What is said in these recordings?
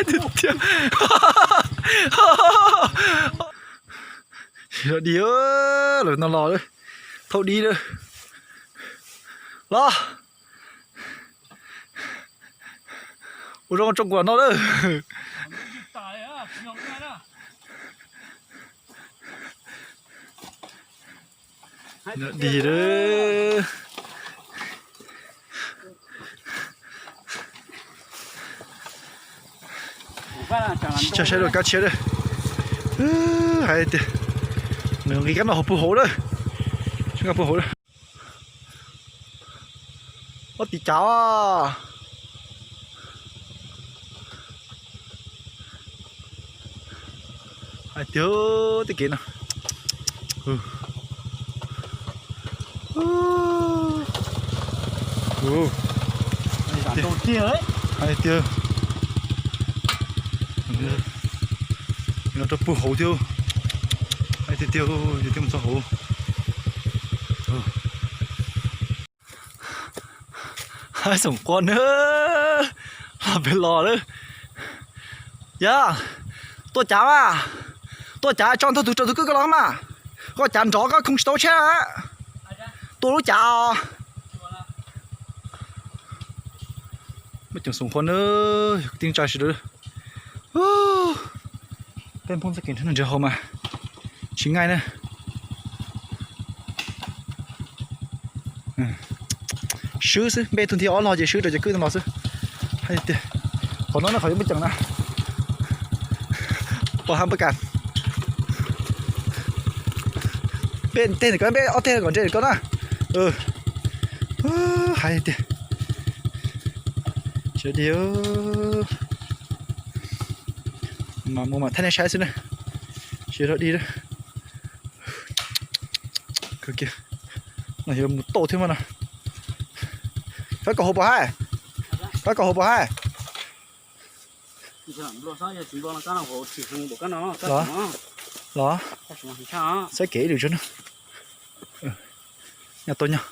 Tiag tiag. Dig, los no los, thaub dib lawm. Los, ua zoo tso kuam no lawm. Dig lawm. Sib cog saib dua kab tshiab lawm. Hais tias nws nqis kab no hauv pug hauv lawm. Sib nqa pug hauv lawm. Ob tim cav. Hais tias tej kev no. Hais tias no rau pug hauv thiab. Hais tias tiag, yog tiag mus txog hauv. Haib xoom qua na, los pem los lawm. Yog, tua cav mas, tua cav tso ntog tus rau tus kwj koj los mas. Koj cav nrov koj khoo tsis tau tsheb. Tua lub cav os. Muaj ceem xoom qua na, yog kwv tij neej tsa sawv daws. Peb Hmoob txoj kev nrhiav noj nrhiav haus mas tsis ngaij na. Swb xwb, npej tug nthi ob log ces swb rau cov kwj no los xwb. Hais tias qhov no na qhov yuav muaj ceem na. Pov hab npaj kas. Npej teg ntawm ko, npej ob teg kom nres ntawm ko na. Hais tias sawv dig mas mus mas thaij nej saib xwb na. Sawv dig. No yog mus tau thiab mas no. Fab kaum hauv pov haib. Fab kaum hauv pov haib. Los, los, saib kev ib lwm tso na. Nyob tau nyob,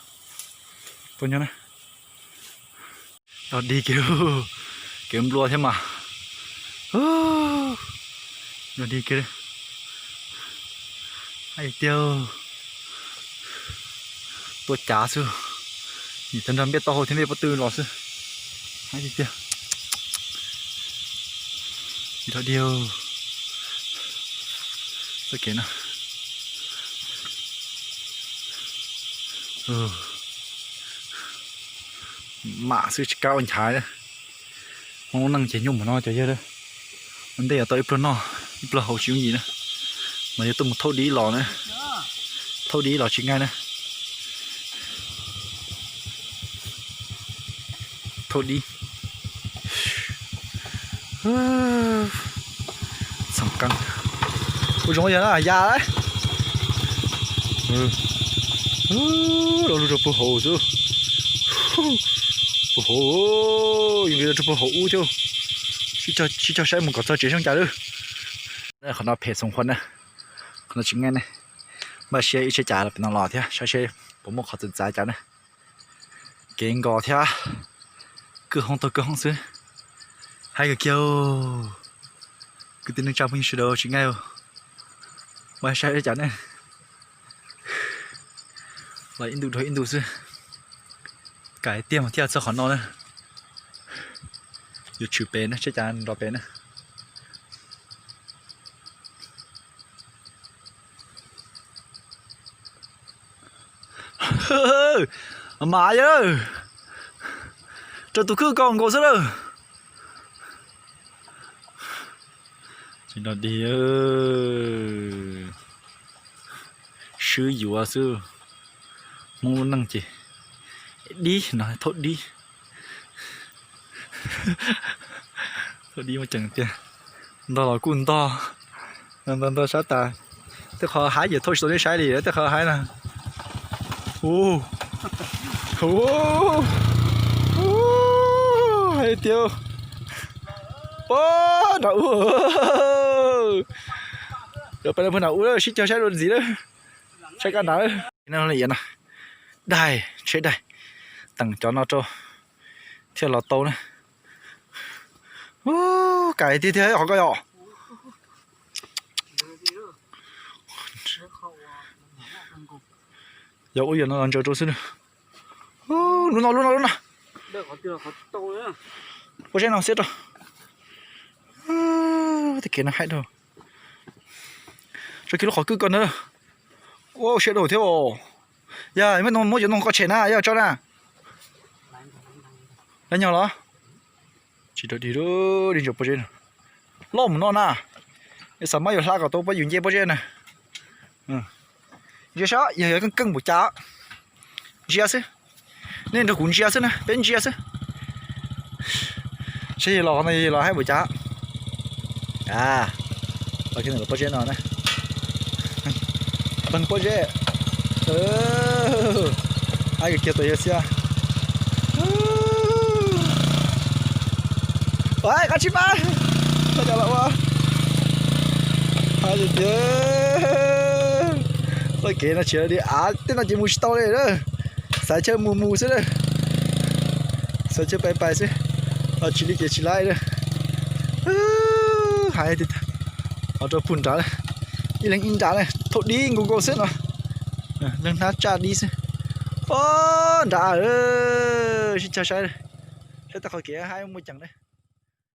tau nyob na. Yog dig kev, kev nplua thiab mas. Yog dig kev, hais tiag, tua cav xwb. Nim tag nrho npej taub hau thiab npej pob tw los xwb. Hais tiag, dig, txoj kev no. Mam xwb tsis kam ua nchav. Hmoob lub neej ces nyuaj mus no cov yawg. Ua ntej yuav tau ib pluag noj ib pluag haus tsis yooj yim na. Mas yuav tuaj mus thaub dib los na. Thaub dib los tsis ngaij na. Thaub dib. Txheem qeeb. Ua zoo yog na, ya lawm. Los lug rau puag hauv xwb. Puag hauv, yuav nqis rau puag hauv ub thiab. Sib cog saib mus kom txog tsev zoo cas lawm. Qhov no phem xoom qhuav na. Qhov no tsis ngaij ne. Npaj siab ib tsheb cav los pem no los thiab saib seb puas muaj qhov txawv txav cas na. Kev nkos thiab kwj hoob taug kwj hoob xwb. Haib kawg kiag. Kwv tij neej tsa phooj ywg sawv daws tsis ngaij, npaj saib cas ne. Los ib ntu dhau ib ntu xwb. Kam tiag mas thiaj txog qhov no na. Yuav tshwm pem na, tsheb cav nrov pem na. Mas yawg, rau tus kwj ko nkaus xwb lawm. Tsis nrog dig, swb yuav xwb. Hmoob lub neej ces dib no thaub dib. Thaub dib muaj ceem tiag. Ntog los kuj ntog, ntog ntog sab tas. Tej qhov haib ces thaub tsis tau nej saib li, tej qhov haib na. Hais tias, pob nram ub, cov peb no puag nram ub lawm, sib cog saib dua ntxiv lawm. Saib kab nrad lawm. Daig, tsheb daig, teem cov no rau thiaj los tau na. Ub, kais tiag tiag qhov ko yog. Yog ub yog no los ntsaws rau xwb na. Lub no lub no lub no. Pob zeb no xiab rau. Tej kev no haib dhau. Tso kiag lub qhov kwj ko na. Ua siab dhau thiab os. Yog muab cov no qhov tshem na yog tso na. Lawv nyog los? Tsis rau dig, dig ntsaws pob zeb no. Loj mus no na. Xav mas yuav hla kom tau pob yus nce pob zeb na. Ntsia saib yog yog keej keej npaum cas. Ntsia xwb. Nej nrog kuv ntsia xwb na, peb ntsia xwb. Saib yog los no yog los haib npaum cas. A, los kiag ntawm pob zeb no na. Peeg pob zeb. Haib kiag tuaj yog xiab. Ua, qab tsis pab. Txhob cov los ua. Haib tiag tiag. Txoj kev no tsis di av tej no ces mus tsis tau li na. Xav chaw mus mus xwb na. Xav chaw pais pais xwb. Los tsis li ces tsis laib na. Haib tiag tiag. Los rau pug nrad, ib leeg ib nrad na, thaum dib nkaus nkaus xwb no. Leej hnab tsaj dib xwb. Pob nrad, sib cog saib, saib tau qhov kev haib muaj ceem na.